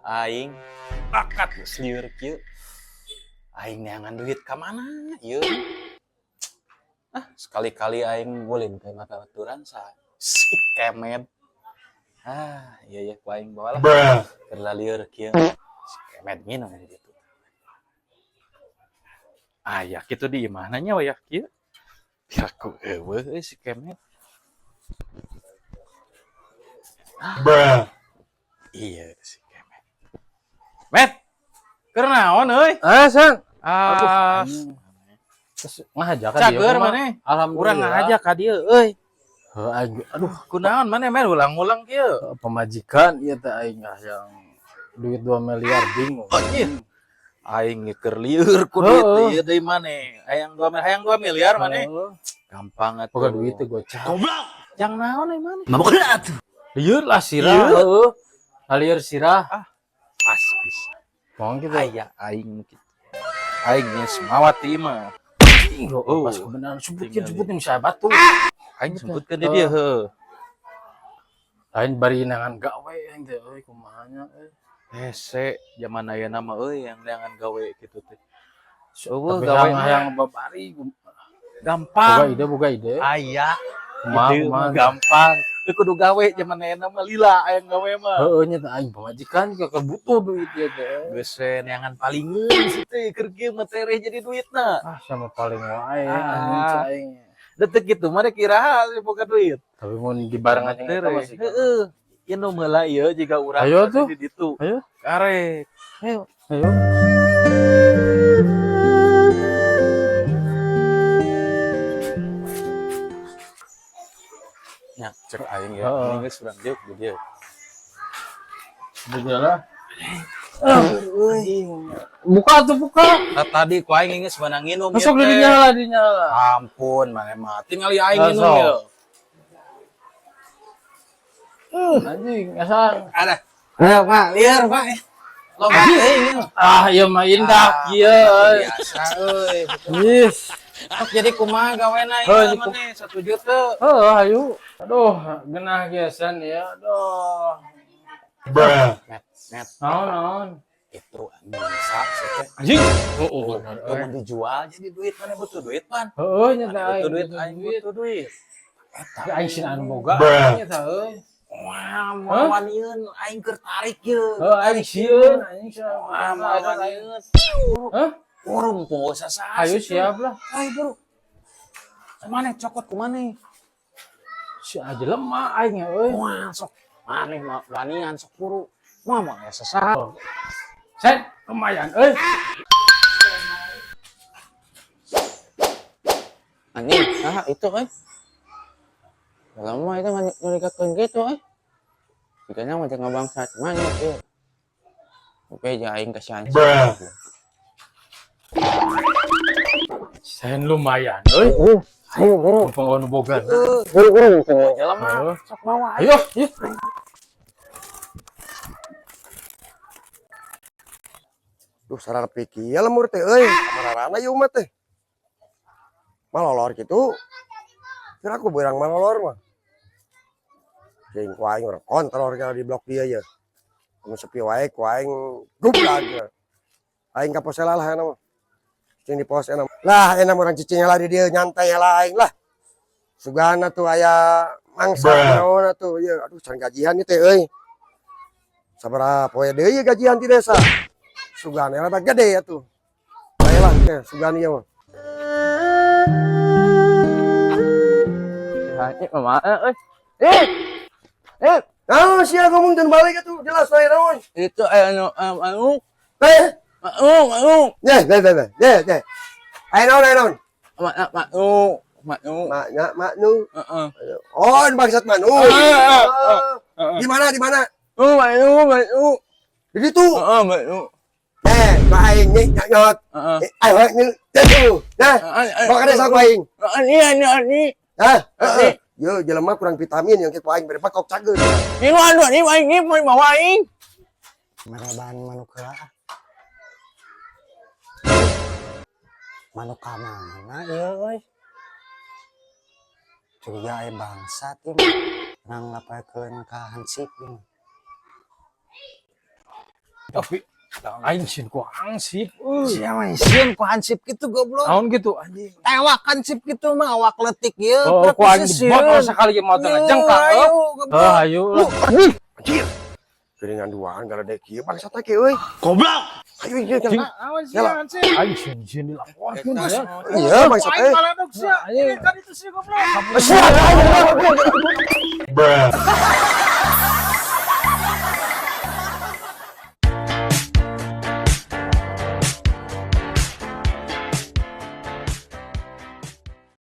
Aing bakat geus lieur kieu. Aing neangan duit ka mana ieu? Ah, sekali-kali aing ulin ka babaturan sa si Kemed. Ah, iya ya, ku aing bawa lah. Keur lieur kieu. Si Kemed nginum di ditu. Aya kitu di imahna nya wayah kieu. Piraku euweuh euy si Kemed. Ah. Iya si Kemed. Met, keur naon euy? Eh, San. Ah, Terus ngahaja ka dieu. Cager Kumaha? Maneh. Alhamdulillah. Urang ngahaja ka dieu euy. Heuh, aing aduh, Kunaon maneh, Met, ulang-ulang kieu? Pamajikan ieu teh aing ah yang duit 2 miliar bingung. Oh, iya. Aing ge keur lieur ku duit Heeh. ieu deui maneh. Hayang 2 hayang 2 miliar maneh. Heeh. Gampang atuh. Boga duit teh gocap. Jang naon euy maneh? Lieur lah sirah, heeh. Lieur sirah. Pas is. Mau gitu. Aya aing kitu. Aing geus mawat ieu mah. Oh, pas kebenaran sebutkeun Tinggal. Sebutkeun saya batu. Aing sebutkeun di dieu heuh. Lain bari neangan gawe aing teh euy, kumaha nya euy. Hese zaman ayeuna mah euy yang neangan gawe kitu teh. Euweuh Tapi gawe hayang mah hayang babari. Boga gampang. Ide, boga ide. Aya Kumaha gitu kumaha. Mah gampang. Teu kudu gawe zaman ayeuna mah, lila aya gawe mah. Heeh nya teh aing pamajikan juga butuh duit ieu teh. Geus we neangan palingeun si teh keur kieu mah tereh jadi duitna. Ah, sama paling wae Ah. anjing cai aing. Detik gitu mah rek iraha sih boga duit. Tapi mun dibarengan jeung eta Tereh. masih. Heeh. Ieu nu heula ieu jiga urang Ayo tuh. di ditu. Ayo. Karek. Ayo. Ayo. Nya cek aing ya. Heeh. Ini geus urang dieu di dieu. Lah. Buka tuh, buka. Nah, tadi ku aing geus meunang nginum ieu Masuk teh. Dinyala, dinyala. Ampun, maneh mah tingali aing Ah, nginum sok. ieu. Anjing, asal. Ada. Ayo, Pak, liar, Pak. Loba euy ieu. Ah, ieu mah indah kieu euy. Biasa euy. Yes. Sok jadi kumaha gawena Heuh, ieu maneh satuju teu? Heuh, ayo. Aduh, genah gesan ya. Aduh. Met, met. Naon naon. Itu bisa sih teh. Anjing. Oh, bener Itu euy. mau dijual jadi duit, maneh butuh duit pan. Heuh nya teh aing Butuh duit, butuh aing duit. butuh duit. Tapi aing sih anu boga nya teh euy. Wah, moal wanieun aing keur tarik ye. Heuh, aing sieun, anjing sieun. Wah, moal wanieun. Hah? Urung pengusaha saha. Ayo siap lah. Ayo bro. Maneh cokot ku maneh. Si aja lemah aing ya euy. Wah, sok maneh mah wanian sok buru. Wah, moal aya sasaha. Sen, lumayan euy. Anjing, ah itu eh. Lama itu nyurigkeun gitu eh. Jigana mah jangan bangsat mana ieu. Oke, ja aing kasihan. Sen lumayan euy. Ayo buru. Mumpung anu boga. Buru buru mumpung jelema. Heuh. Sok bawa. Ayo, yuk. Duh, sararpi kieu lembur teh euy. Kamarana ieu umat teh. Malolor kitu. Kira aku beurang malolor mah. Cing ku aing urang kontrol kira di blok dia ya. Mun sepi wae ku aing gublag. Aing ka pos lah enak mah. Cicing di pos enak. Lah enak urang cicing lah di dieu nyantai lah aing lah. Sugana tuh aya mangsa naon atuh ieu. Aduh, can gajian ieu teh euy. Sabaraha poe deui ieu gajian ti desa. Sugan rada gede atuh. Bae lah teh sugan ieu mah. Eh, mama eh. Eh. Eh, Naon sia ngomong dan balik atuh jelas wae naon. Itu eh anu anu anu Eh, anu anu ye, ye, ye, ye, ye. Ayo naon, ayo naon. mak mak nu Mak nya mak nu. Heeh. Oh, bangsat manu. Ah, ah, Ah. Di mana, di mana? Oh, mak nu mak nu. Di ditu. Heeh, mak nu. Eh, ku aing nih nyot. Heeh. Eh, ayo nih, itu. Nah, bawa ka desa ku aing. Ini ini ini. Hah? Heeh. Yo, jelema kurang vitamin yang ku aing bere pakok cageun. Ini anu ini aing ini mau bawa aing. Maraban manuk heula. Manuk ka mana ieu euy? Curiga aya bangsat ieu mah. Nang laporkeun ka hansip ieu. Tapi aing sieun ku hansip euy. Sia mah sieun ku hansip kitu, goblok. Naon gitu, anjing? Tewak hansip kitu mah awak letik ieu. Oh, ku aing dibotol sekali ge motor jengkak. Ayo, Oh, goblok. oh, ayo lah. Anjir. Geuningan duaan galedek kieu bangsat teh kieu euy. Goblok. Ayo ieu kan. Awan sia, hansip. Aing sieun sieun dilaporkeun ya. Iya bangsat teh. Baledog sia. Anjing. Kan itu sih, goblok. Sia, ayo.